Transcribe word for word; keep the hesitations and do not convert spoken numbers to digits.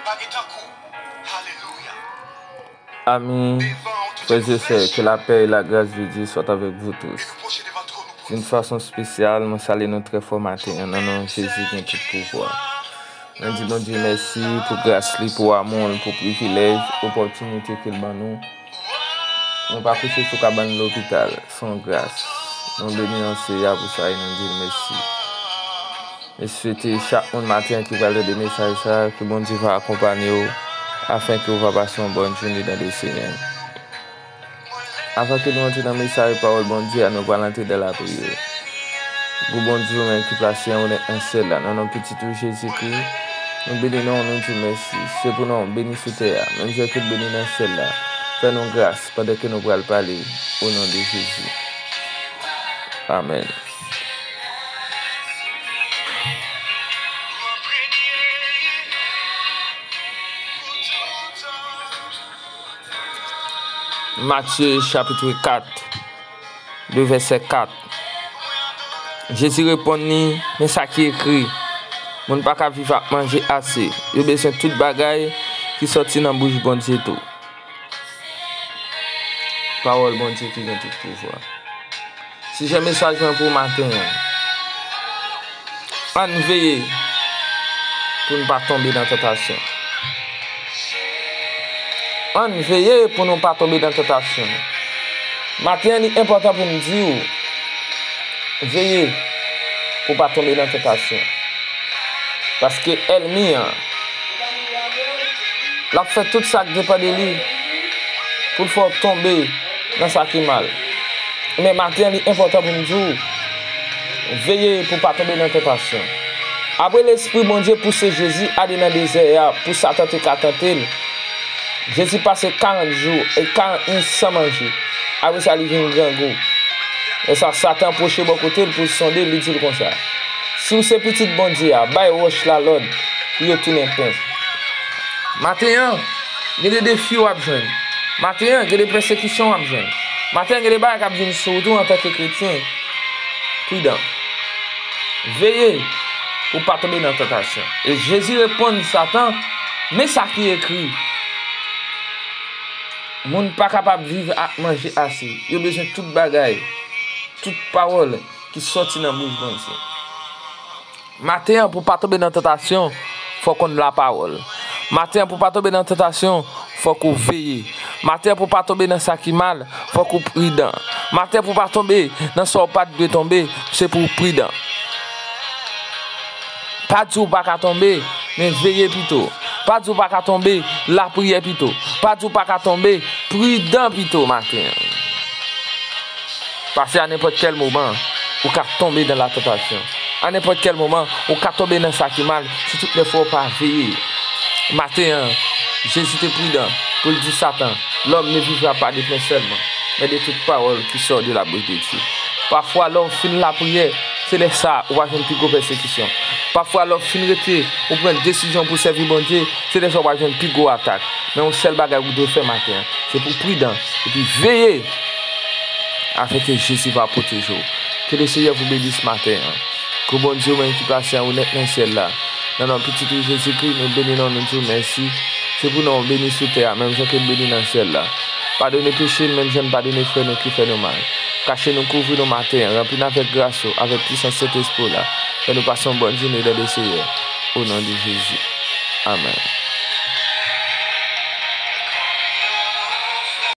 Pa gen tankou. Alelouya. Amen. Frères et sœurs, que la paix et la grâce de Dieu soient avec vous tous. D'une façon spéciale, mwen salye nou trè fò maten an, nan non Jezi ki gen tout pouvwa. Mwen di Bondye mèsi pou gras li, pou amou l, pou privilèj, opòtinite ke l ban nou. Nou pa kouche sou kabann lopital, se yon gras. Nou beni nan Seyè a pou sa e nou di l mèsi. E swete chak moun maten an ki pral tande mesaj sa a, ke Bondye va akonpanye w, afenke w va pase yon bòn jounen nan le Seyè. Avan ke nou antre nan mesaj pawòl Bondye a, nou pral antre nan lapriyè. Gwo Bondye ou menm ki plase an ou nèt nan syèl la, nan non pitit ou Jezikri, nou beni non w, nou di w mèsi. Se pou non w beni sou tè a, menm jan ke l beni nan syèl la. Fè nou gras pandan ke nou pral pale, o non de Jezi. Amèn. Matye chapit kat, de vèsè kat. Jezi reponn li, men sa ki ekri, moun pa ka viv ak manje ase, yo bezwen tout bagay ki sòti nan bouch Bondye tou. Pawòl Bondye ki gen tout pouvwa. Sijè mesaj mwen pou maten an. Ann veye pou n pa tonbe nan tantasyon. Ann veye pou nou pa tonbe nan tantasyon. Maten an, li enpòtan pou m di w, veye pou w pa tonbe nan tantasyon. Paske ènmi an, l ap fè tout sa k depann de li pou l fè w tonbe nan sa ki mal. Men maten an, li enpòtan pou m di w, veye pou w pa tonbe nan tantasyon. Apre Lespri Bondye pouse Jezi ale nan dezè a pou Satan te ka tante l, Jezi pase karant jou e karant nuit san manje. Apre sa, li vin grangou. Lè sa, Satan pwoche bò kote l pou l sonde l, li di l konsa, si w se pitit Bondye a, bay wòch la lòd pou yo tounen pen. Maten an, gen de defi w ap jwenn. Maten an, gen de pèsekisyon w ap jwenn. Maten an, gen de bagay k ap vin sou ou tou antanke kretyen. Pridan. Veye pou w pa tonbe nan tantasyon. E Jezi reponn Satan, men sa ki ekri, moun pa kapab viv ak manje ase. Yo bezwen tout bagay, tout pawòl ki sòti nan bouch Bondye. Maten an, pou w pa tonbe nan tantasyon, fòk ou konn lapawòl. Maten an, pou w pa tonbe nan tantasyon, fòk ou veye. Maten an, pou w pa tonbe nan sa ki mal, fòk ou pridan. Maten an, pou w pa tonbe nan sa w pa t dwe tonbe, se pou w pridan. Pa di w pa ka tonbe, men veye pito. Pa di w pa ka tonbe, lapriyè pito. Pa di w pa ka tonbe, pridan pito maten an. Paske a nenpòt kèl moman, ou ka tonbe nan latantasyon. A nenpòt kèl moman, ou ka tonbe nan sa ki mal, si tout lè fwa ou pa veye. Maten an, Jezi te pridan pou l di Satan, l'homme ne vivra pas de pain seulement, mais de toute parole qui sort de la bouche de Dieu. Pafwa, lè w fin lapriyè, se lè sa a ou va jwenn pi gwo pèsekisyon. Pafwa, lè w fin rete, ou pran desizyon pou w sèvi Bondye, se lè sa a ou va jwenn pi gwo atak. Men yon sèl bagay ou dwe fè maten an, se pou w pridan epi veye, afenke Jezi va pwoteje w. Ke le Seyè vous bénisse maten an. Ke Bondye ou menm ki plase an ou nèt nan syèl la, nan non pitit ou Jezikri, nou beni non w, nou di w mèsi. Se pou non w beni sou tè a, menm jan ke l beni nan syèl la. Padone peche n, menm jan n padone frè nou ki fè nou mal. Kache nou, kouvri nou maten an, ranpli n avèk gras ou, avèk pisans Sentespri w la. Fè nou pase yon bòn jounen nan le Seyè. O non de Jezi. Amèn.